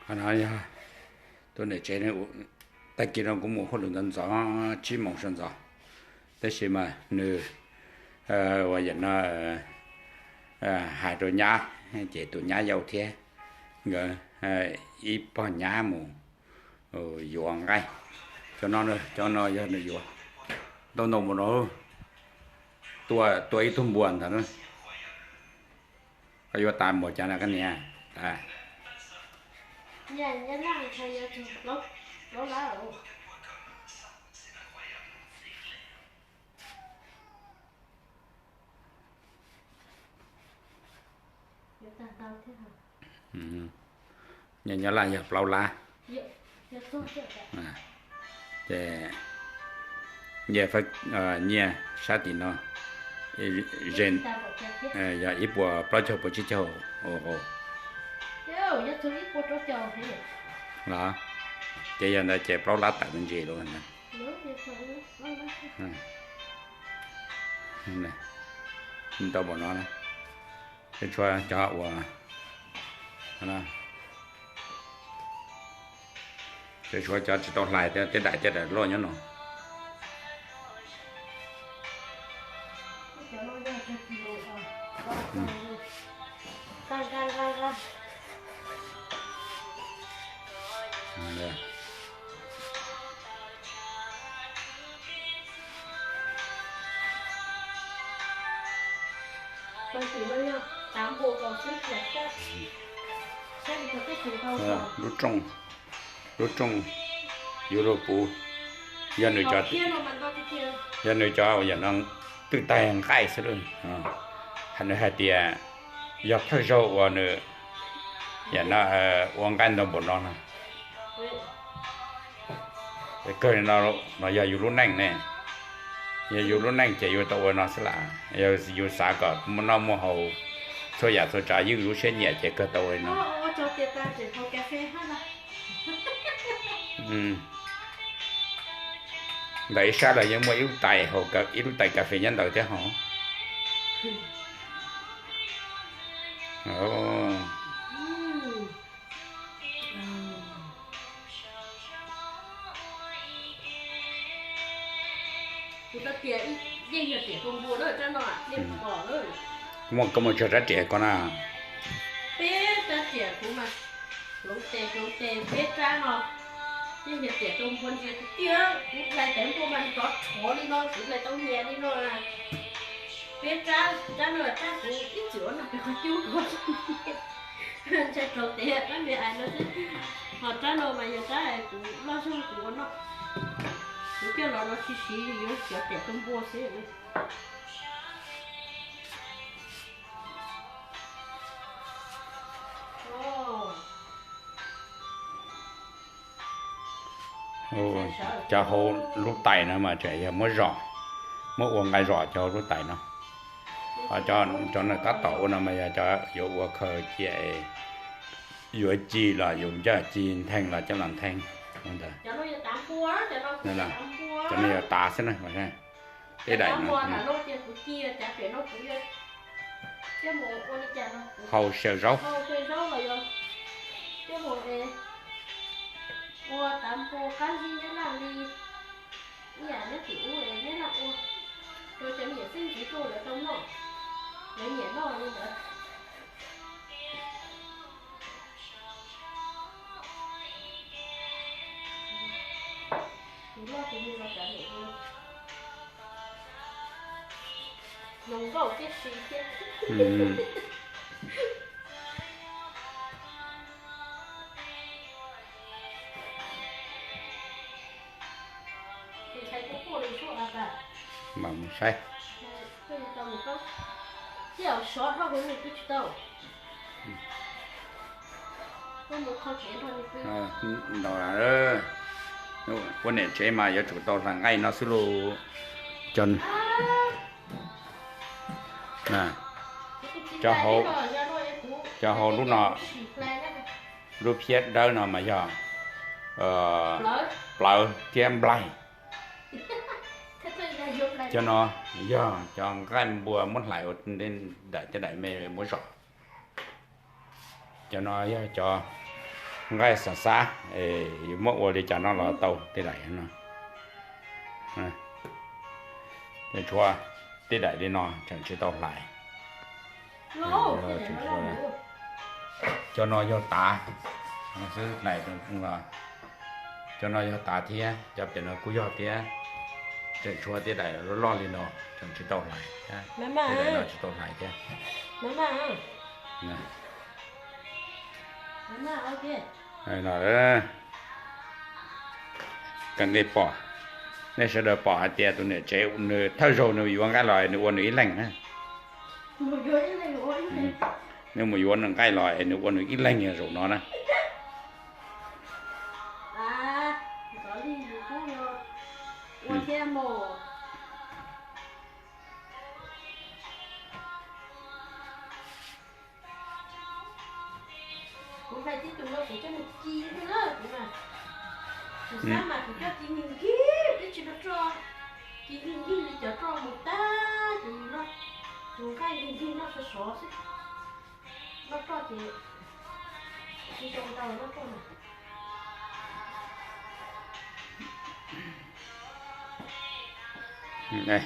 Qhov no yog tus niam tsev, tag kis no kuv mus hauj lwm ntxov ntxov, tsib moos sawv ntxov, tab sis mas nws uas yam no hais rau nyab, ces tus nyab yau thiab nkawd ib pog nyab mus yuav nqaij. Cov no, cov no yog nws yuav ntau ntau mus no, tua ib tug npua ntawd. Koj yuav tas npaum cas na koj niam? Nyiaj Nyab Laj yog plaub lab. Ces nyiaj, nyiaj sab tim no yog ib puas plaub caug puas tsib caug. Los ces yog ntawd ces plaub lab tawm me ntsis lawm ntag. Ntau npaum no na. Tshuav cov uas, tshuav cov tsis tau hlais, tej daim tej daim loj nyob no. Lub rooj, lub rooj yuav luag puv, yog nws cov, yog nws cov uas yam no twj taig nqaij xwb. Nws hais tias yog thawj zaug uas nws yam no ua nqaij ntau npaum no no. Kawg no, no yog yus lub neej ne, yog yus lub neej ces yuav tau ua no xwb las. Yog yus xav kom muaj noj muaj haus txhua yam txhua tsav ywj lub siab nyiam ces kawg tau ua no. Ntawm ib sab los yeej muaj ib lub tais, ib lub tais kas fes nyob ntawd thiab hos. Muaj koj muaj tsawg rab riam ko na? Peb rab riam kuv mas, hloov tes hloov tes peb rab no. Yeej yog riam rau npua ntsia tiag tiag, kuv hlais cov npua mas rov rhuav li no, kuv hlais tau nyias li no. Peb rab, rab no rab kuv ib txwm ua noj pem qhov cub kuv ntshai raug tes rab me ais no xwb. Ho rab no mas yog rab kuv loj zog kuv ua noj. Kuv coj los no siv siv yuav cov riam rau npua xwb. Cov hauv lub tais no mas tseem yog muab zom, muab ua nqaij zom cov hauv lub tais no. Ho cov no tab tom ua no mas yog cov yuav ua khaws cia, yuav ci los yus ncaj ci, ntheej los coj los ntheej ntawd. Cov no yog tav xwb na. Peb daim no. Hau xyaw zaub. Ua tav npua qab zib Nyab Laj li ib yam nyob tim ub es Nyab Laj ua rau cov niam txiv ntxwv tuaj lawv tau noj, lawv nyiam noj li ntawd. Tus loj tus me los cov niam zoo nkauj thiab si thiab. Mas mus saib. Ntau, ua niam tsev mas yuav tsum tau hlais nqaij no xwb lauj. Cov hauv lub no, lub phiab dawb no mas yog plawv thiab nplaig. Cov no yog cov nqaij npua muab hlais ua daim tej daim me muab zom. Cov no yog cov Nqaij xav xav, yuav muab ua li cas no los tau tej daim no. Tshuav tej daim li no tseem tsis tau hlais. Cov no yog tav xwb, cov no yog tav thiab, cov pem no kuj yog thiab. Tseem tshuav tej daim loj loj li no tseem tsis tau hlais, tej daim no tsis tau hlais thiab. Kom nej pom, nej sawv daws pom hais tias tus niam tsev nws thawj zaug nws yuav nqaij los nws ua nws ib leeg na. Nws mus yuav nws nqaij los es nws ua nws ib leeg yog zaum no na. Kuv hais tib tug no kuv coj mus ci xwb na, kuv mas, kuv xav mas kuv coj ci nkig nkig twb tsis noj roj, ci nkig nkig li cov roj mus tag ces yus noj, tus nqaij nkig nkig noj sov sov xwb, noj roj ces tsis zoo tau noj roj na.